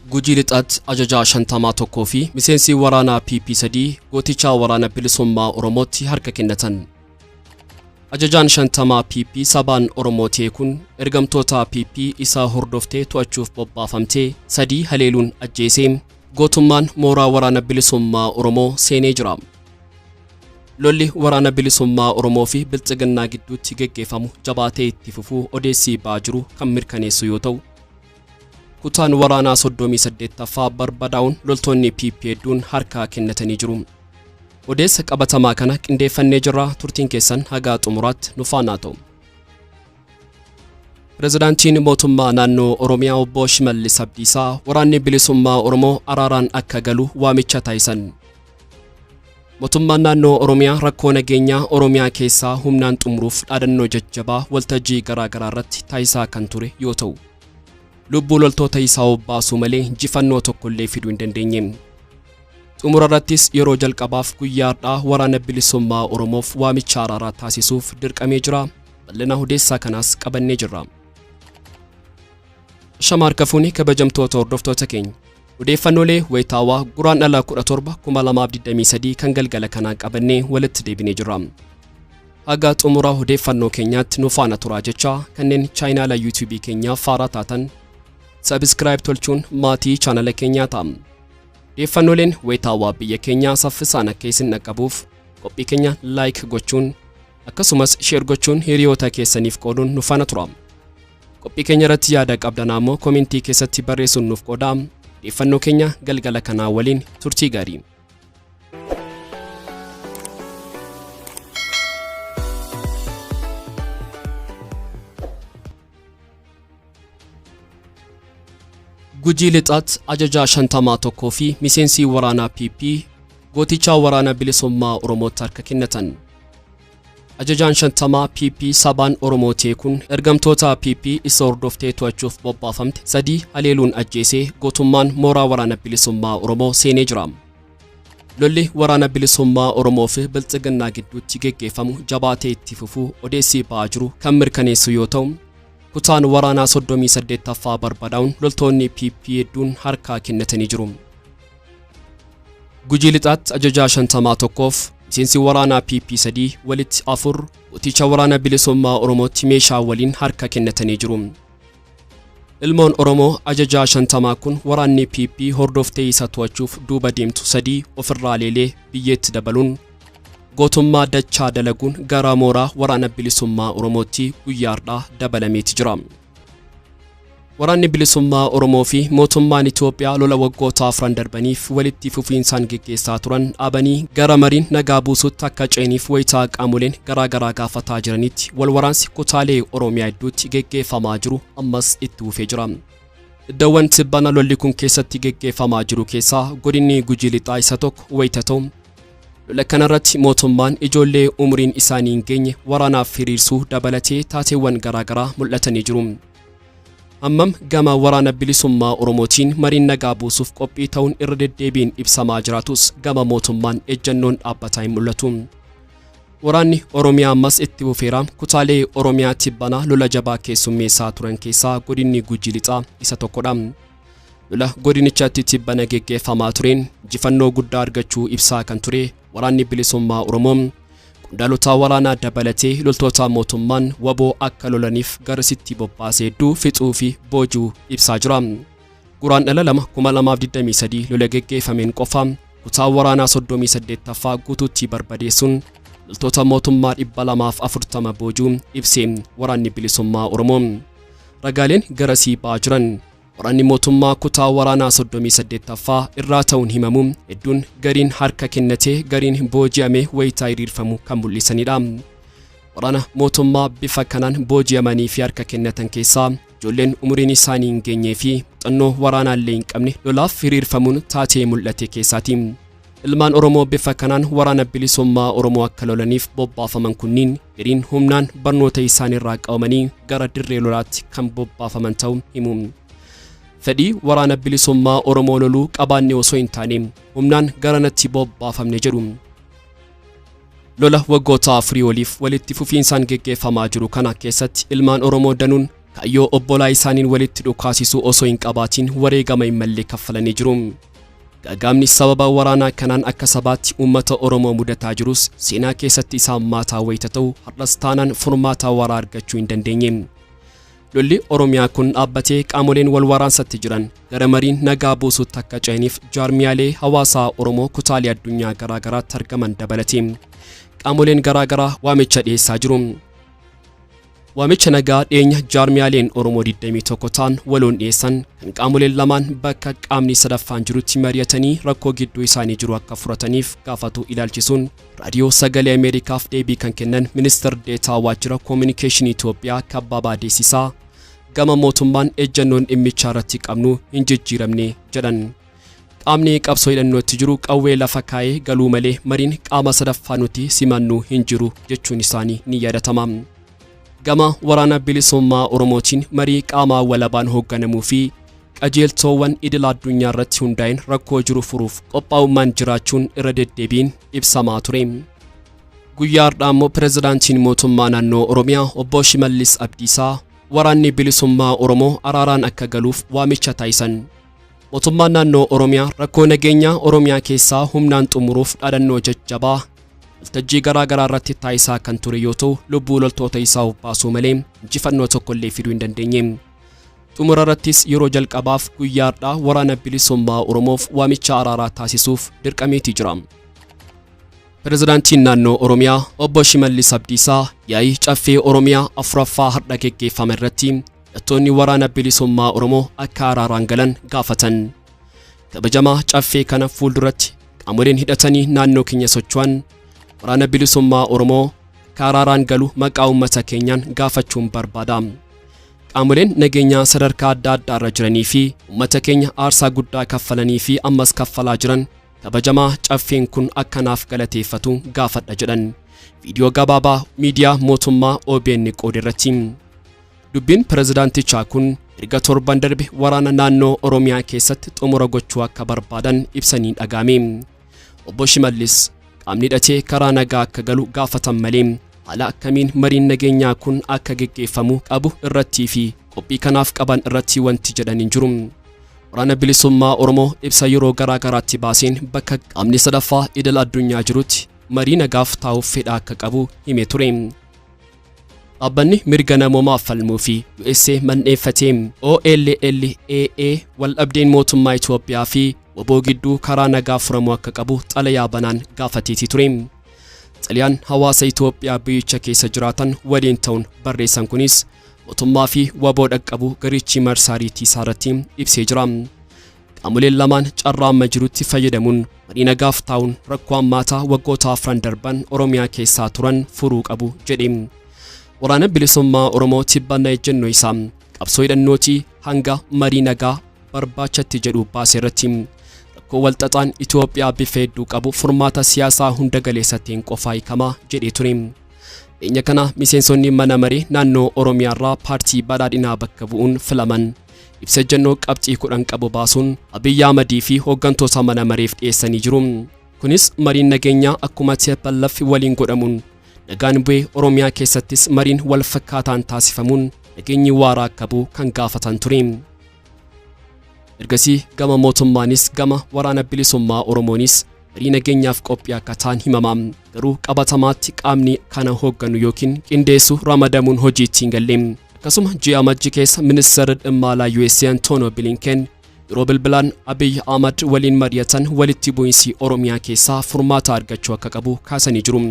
Gujii Lixaatti ajajaa shantamaa tokkoo fi miseensi waraanaa PP 3 gootichaa waraana bilisummaa Oromootti harka kennatan. Ajajaan shantamaa PP sabaan Oromoo ta'e kun ergamtoota PP isaa hordoftee to'achuuf bobbaafamtee 3 haleeluun ajjeesee gootummaan mooraa waraana bilisummaa Oromoo seenee jira. Lolli waraana bilisummaa Oromoo fi Bilxiginnaa gidduutti geggeeffamu jabaatee itti fufuu odeessii ba'aa jiru kan mirkaneessu yoo ta'u, kutaan waraanaa 38ffaa barbadaa'uun loltoonni PP hedduun harka kennatanii jiru. Odeessa qabatamaa kana qindeeffannee jirra, turtiin keessan hagaa xumuraatti nu faanaa ta'u. Pirezidaantiin mootummaa naannoo Oromiyaa obbo Shimallis Abdiisaa waraanni bilisummaa Oromoo araaraan akka galu waamicha taasisan. Mootummaan naannoo Oromiyaa rakkoo nageenyaa Oromiyaa keessaa humnaan xumuruuf dhaadannoo jajjabaa waltajjii garaa garaa irratti taasisaa kan ture yoo ta'u, lubbuu loltoota isaa obbaasuu malee injifannoo tokkollee fiduu hin dandeenye. Xumura irrattis yeroo jalqabaaf guyyaa har'aa waraana bilisummaa Oromoof waamicha araaraa taasisuuf dirqamee jira. Bal'ina odeessaa kanaas qabannee jirra. Shamaar kafuuni kabajamtoota hordoftoota keenya. Odeeffannoolee wayitaawaa Guraandhala 17 2023 kan galgala kanaa qabannee walitti deebinee jirra. Haga xumura odeeffannoo keenyaatti nu faana turaa jecha kanneen chaayinaala yuutuubii keenyaa faaraa taatan subscribe tolchuun maatii chaanala keenyaa ta'a. Odeeffannooleen wayitaawaa biyya keenyaa saffisaan akka isin dhaqqabuuf qophii keenya like gochuun akkasumas share gochuun hiriyoota keessaniif qooduun nu faana tura. Qophii keenya irratti yaada qabdan ammoo komentii keessatti barreessuun nuuf qoodaa. Odeeffannoo keenya galgala kanaa waliin turtii gaarii. Gujii Lixaatti ajajaa shantamaa tokkoo fi miseensi waraanaa PP gootichaa waraana bilisummaa Oromootti harka kennatan. Ajajaan shantamaa PP sabaan Oromoo ta'e kun ergamtoota PP isa hordoftee to'achuuf bobbaafamte 3 haleeluun ajjeesee gootummaan mooraa waraana bilisummaa Oromoo seenee jira. Lolli waraana bilisummaa Oromoo fi Bilxiginnaa gidduutti geggeeffamu jabaatee itti fufuu odeessii ba'aa jiru kan mirkaneessu yoo ta'u, kutaan waraanaa 38ffaa barbadaa'uun loltoonni PP hedduun harkaa kennatanii jiru. Gujii Lixaatti ajajaa shantamaa tokkoof miseensi waraanaa PP 3 walitti 4 gooticha waraana bilisummaa Oromootti meeshaa waliin harka kennatanii jiru. Ilmoon Oromoo ajajaa shantamaa kun waraanni PP hordoftee isa to'achuuf duuba deemtu 3 ofirraa leelee biyyeetti dabaluun gootummaa dachaa dalaguun gara mooraa waraana bilisummaa Oromootti guyyaa har'aa dabalameeti jira. Waraanni bilisummaa Oromoo fi mootummaan Itoophiyaa lola waggoota 4 darbaniif walitti fufiinsaan geggeessaa turan dhaabanii gara mariin nagaa buusuutti akka ceeniif wayitaa qaamoleen garaa garaa gaafataa jiranitti wal waraansi kutaalee Oromiyaa hedduutti geggeeffamaa jiru ammas itti fufee jira. Iddoowwan tibbana lolli kun keessatti geggeeffamaa jiru keessaa godinni Gujii Lixaa isa tokko wayita ta'u, lola kanarratti mootummaan ijoollee umuriin isaanii hin geenye waraanaaf hiriirsuu dabalatee taateewwan garaa garaa mul'atanii jiru. Hammam gama waraana bilisummaa Oromootiin mariin nagaa buusuuf qophii ta'uun irra deddeebiin ibsamaa jiraatus gama mootummaan ejjennoon dhaabbataa hin mul'atu. Waraanni Oromiyaa ammas itti fufeera. Kutaalee Oromiyaa tibbanaa lola jabaa keessummeessaa turan keessaa godinni Gujii Lixaa isa tokkodha. Lola godinichatti tibbana geggeeffamaa tureen injifannoo guddaa argachuu ibsaa kan ture waraanni bilisummaa Oromoo qondaalota waraanaa dabalatee loltoota mootummaan waboo akka lolaniif garasitti bobbaase hedduu fixuu fi boojuu ibsaa jira. Guraandhala 2 2023 lola geggeeffameen qofa kutaa waraanaa 38ffaa guutuutti barbadeessuun loltoota mootummaa 240 boojuu ibsee waraanni bilisummaa Oromoo. Ragaaleen garasii ba'aa jiran waraanni mootummaa kutaa waraanaa 38ffaa irraa ta'uun himamu hedduun gariin harka kennatee gariin booji'amee wayitaa hiriirfamu kan mul'isanidha. Waraana mootummaa bifa kanaan booji'amanii fi harka kennatan keessaa ijoolleen umuriin isaanii hin geenyee fi muuxannoo waraanaallee hin qabne lolaaf hiriirfamuun taatee mul'ate keessaati. Ilmaan Oromoo bifa kanaan waraana bilisummaa Oromoo akka lolaniif bobbaafaman kunniin gariin humnaan barnoota isaaniirraa qabamanii gara dirree lolaatti kan bobbaafaman ta'uu himu. Fedhii waraana bilisummaa Oromoo loluu qabaanne osoo hin taane humnaan garanatti bobbaafamne jedhu. Lola waggoota 4 oliif walitti fufiinsaan geggeeffamaa jiru kana keessatti ilmaan Oromoo danuun Kaayyoo obbolaa isaaniin walitti dhukaasisuu osoo hin qabaatiin wareegama hin malle kaffalanii jiru. Gaagaamni sababa waraanaa kanaan akka sabaatti uummata Oromoo mudataa jirus seenaa keessatti isaan maataa wayita ta'u, har'as taanaan furmaata waraa argachuu hin dandeenye. Lolli Oromiyaa kun dhaabbatee qaamoleen wal waraansatti jiran gara mariin nagaa buusuutti akka ce'aniif jaarmiyaalee hawaasaa Oromoo kutaalee addunyaa garaa garaatti argaman dabalatee qaamoleen garaa garaa waamicha dhiyeessaa jiru. Waamicha nagaa dhiyeenya jaarmiyaaleen Oromoo 21 ta'an waloon dhiyeessan kan qaamoleen lamaan bakka qaamni sadaffaan jirutti mari'atanii rakkoo gidduu isaanii jiru akka furataniif gaafatu ilaalchisuun Raadiyoo Sagalee Ameerikaaf deebii kan kennan Ministir Deetaa Waajjira Koominikeeshinii Itoophiyaa Kabbabaa Deessisaa, gama mootummaan ejjennoon dhimmicha irratti qabnu hin jijjiiramne jedhan. Qaamni qabsoo hidhannootti jiru qawwee lafa kaa'ee galuu malee mariin qaama sadaffaa nuti simannu hin jiru jechuun isaanii ni yaadatama. Gama Waraana Bilisummaa Oromootiin marii qaamaa walabaan hoogganamuu fi qajeeltoowwan idil addunyaa irratti hundaa'een rakkoo jiru furuuf qophaa'ummaan jiraachuun irra deddeebiin ibsamaa ture. Guyyaa har'aa immoo pirezidaantiin mootummaa naannoo Oromiyaa obbo Shimallis Abdiisaa waraanni bilisummaa Oromoo araaraan akka galuuf waamicha taasisan. Mootummaan naannoo Oromiyaa rakkoo nageenyaa Oromiyaa keessaa humnaan xumuruuf dhaadannoo jajjabaa waltajjii garaa garaa irratti taasisaa kan ture yoo ta'u, lubbuu loltoota isaa of baasuu malee injifannoo tokkollee fiduu hin dandeenye. Xumura irrattis yeroo jalqabaaf guyyaa har'aa Waraana Bilisummaa Oromoof waamicha araaraa taasisuuf dirqameeti jira. Pirezidaantiin Naannoo Oromiyaa Obbo Shimallis Abdiisaa yaa'ii Caffee Oromiyaa 4ffaa har'a geggeeffame irratti hidhattoonni Waraana Bilisummaa Oromoo akka araaraan galan gaafatan. Kabajamaa Caffee kana fuulduratti qaamoleen hidhatanii naannoo keenya socho'an Waraana Bilisummaa Oromoo akka araaraan galu maqaa uummata keenyaan gaafachuun barbaada. Qaamoleen nageenyaa sadarkaa adda addaarra jiranii fi uummata keenya aarsaa guddaa kaffalanii fi ammas kaffalaa jiran kabajamaa caffeen kun akka naaf galateeffatu gaafadha jedhan viidiyoo gabaabaa miidiyaa mootummaa OBN qoode irratti. Dubbiin pirezidaantichaa kun erga torban darbe waraana naannoo Oromiyaa keessatti xumura gochuu akka barbaadan ibsanii dhagaame. Obbo Shimallis qaamni hidhatee karaa nagaa akka galu gaafatan malee haala akkamiin mariin nageenyaa kun akka geggeeffamu qabu irrattii fi qophii kanaaf qaban irratti wanti jedhan hin jiru. Waraana Bilisummaa Oromoo ibsa yeroo garaa garaatti baaseen bakka qaamni sadaffaa idil addunyaa jirutti marii nagaaf taa'uuf fedha akka qabu himee ture. Dhaabbanni mirga namoomaaf falmuu fi USA mandheeffate OLLAA waldhabdeen mootummaa Itoophiyaa fi wbo gidduu karaa nagaa furamuu akka qabu xalayaa banaan gaafateetii ture. Xalayaan hawaasa Itoophiyaa biyyicha keessa jiraatan waliin ta'uun barreessan kunis mootummaa fi wbo dhaqqabuu garichi marsaariitii isaarratti ibsee jira. Qaamoleen lamaan carraa amma jirutti fayyadamuun marii nagaaf taa'uun rakkoo hammaataa waggoota afran darban Oromiyaa keessaa turan furuu qabu jedhe. Waraana Bilisummaa Oromoo tibbana ejjennoo isaa qabsoo hidhannootii hanga marii nagaa barbaachatti jedhu baase irratti rakkoo walxaxaan Itoophiyaa bifa hedduu qabu furmaata siyaasaa hunda galeessa ta'een qofaa hiikama jedhee ture. Dhiyeenya kana miseensonni mana maree naannoo Oromiyaarraa paartii badhaadhinaa bakka bu'uun filaman ibsa ejjennoo qabxii 10 qabu baasuun Abiy Ahmadii fi hooggantoota mana mareef dhiyeessanii jiru. Kunis mariin nageenyaa akkuma tplf waliin godhamuun nagaan bu'e Oromiyaa keessattis mariin wal fakkaataan taasifamuun nageenyi waaraa akka bu'u kan gaafatan ture. Ergasii gama mootummaanis gama Waraana Bilisummaa Oromoonis marii nageenyaaf qophii akka ta'an himama. Garuu qabatamaatti qaamni kana hoogganu ykn qindeessu ramadamuun hojiitti hin galle. Akkasuma ji'a Amajji keessa Ministeerri Dhimma Alaa USA Antoonoo Bilinken yeroo bilbilaan Abiy Ahmad waliin mari'atan walitti bu'insi Oromiyaa keessaa furmaata argachuu akka qabu kaasanii jiru.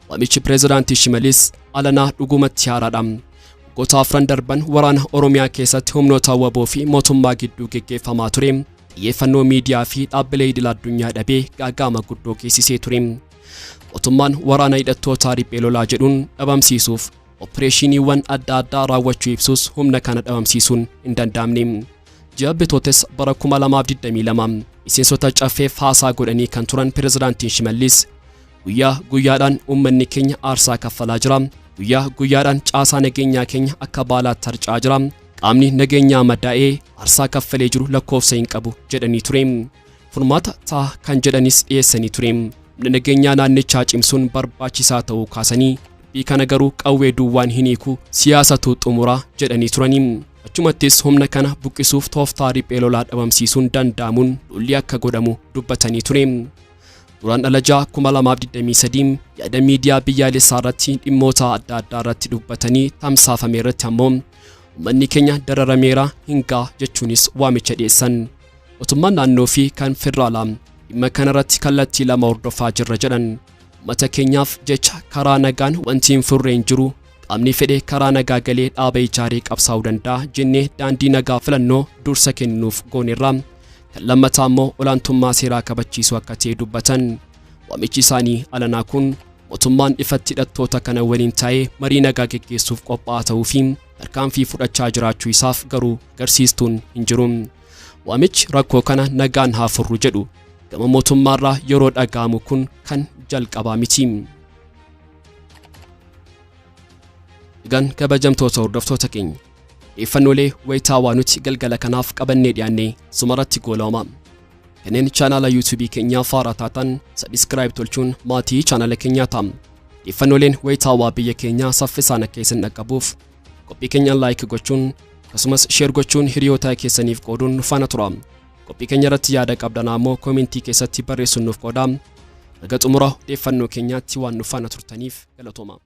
Waamichi Pireezidaantii Shimallis alanaa dhugumatti haaraadha. Waggoota afran darban waraana Oromiyaa keessatti humnoota wbo fi mootummaa gidduu geggeeffamaa ture xiyyeeffannoo miidiyaa fi dhaabbilee idil addunyaa dhabee gaaga'ama guddoo geessisee ture. Mootummaan waraana hidhattootaa riphee lolaa jedhuun dhabamsiisuuf oppireeshiiniiwwan adda addaa raawwachuu ibsus humna kana dhabamsiisuun hin danda'amne. Ji'a Bitootessa bara 2022 miseensota Caffeef haasaa godhanii kan turan Pirezidaantiin Shimallis, Guyyaa guyyaadhaan uummanni keenya aarsaa kaffalaa jira. Guyyaa guyyaadhaan caasaa nageenyaa keenya akka baalaatti harca'aa jira. Qaamni nageenyaa madaa'ee aarsaa kaffalee jiru lakkoofsa hin qabu jedhanii ture. Furmaata ta'a kan jedhanis dhiyeessanii ture. Humna nageenyaa naannichaa cimsuun barbaachisaa ta'uu kaasanii Dubbii kana garuu qawwee duwwaan hin hiiku, siyaasatu xumura jedhanii turani. Achumattis humna kana buqqisuuf tooftaa riphee lolaa dhabamsiisuun danda'amuun lolli akka godhamu dubbatanii ture. Guraandhala 6, 2023 yaada miidiyaa biyyaalessaa irratti dhimmoota adda addaa irratti dubbatanii tamsaafame irratti ammoo uummanni keenya dararameera hin ga'a jechuunis waamicha dhiyeessan. Mootummaan naannoo fi kan federaalaa dhimma kanarratti kallattii lama hordofaa jirra jedhan. Uummata keenyaaf jecha karaa nagaan wanti hin furre hin jiru, qaamni fedhe karaa nagaa galee dhaaba ijaaree qabsaa'uu danda'a jennee daandii nagaa filannoo dursa kennuuf goonerra. Kan lammataa immoo olaantummaa seeraa kabachiisuu akka ta'e dubbatan. Waamichi isaanii alanaa kun mootummaan ifatti hidhattoota kana waliin taa'ee marii nagaa geggeessuuf qophaa'aa ta'uu fi tarkaanfii fudhachaa jiraachuu isaaf garuu agarsiistuun hin jiru. Waamichi rakkoo kana nagaan haa furru jedhu gama mootummaarraa yeroo dhaga'amu kun kan jalqabaa miti. Egaan kabajamtoota hordoftoota keenya, odeeffannoolee wayitaawaa nuti galgala kanaaf qabannee dhiyaanne sumarratti goolabama. Kanneen chaanaala YouTube keenyaa faaraa taatan subscribe tolchuun maatii chaanaala keenyaa ta'a. Odeeffannooleen wayitaawaa biyya keenyaa saffisaan akka isin dhaqqabuuf qophii keenya like gochuun akkasumas share gochuun hiriyoota keessaniif qooduun nu faana tura. Qophii keenya irratti yaada qabdan ammoo koomentii keessatti barreessuun nuuf qooda. Haga xumura odeeffannoo keenyaatti waan nu faana turtaniif galatooma.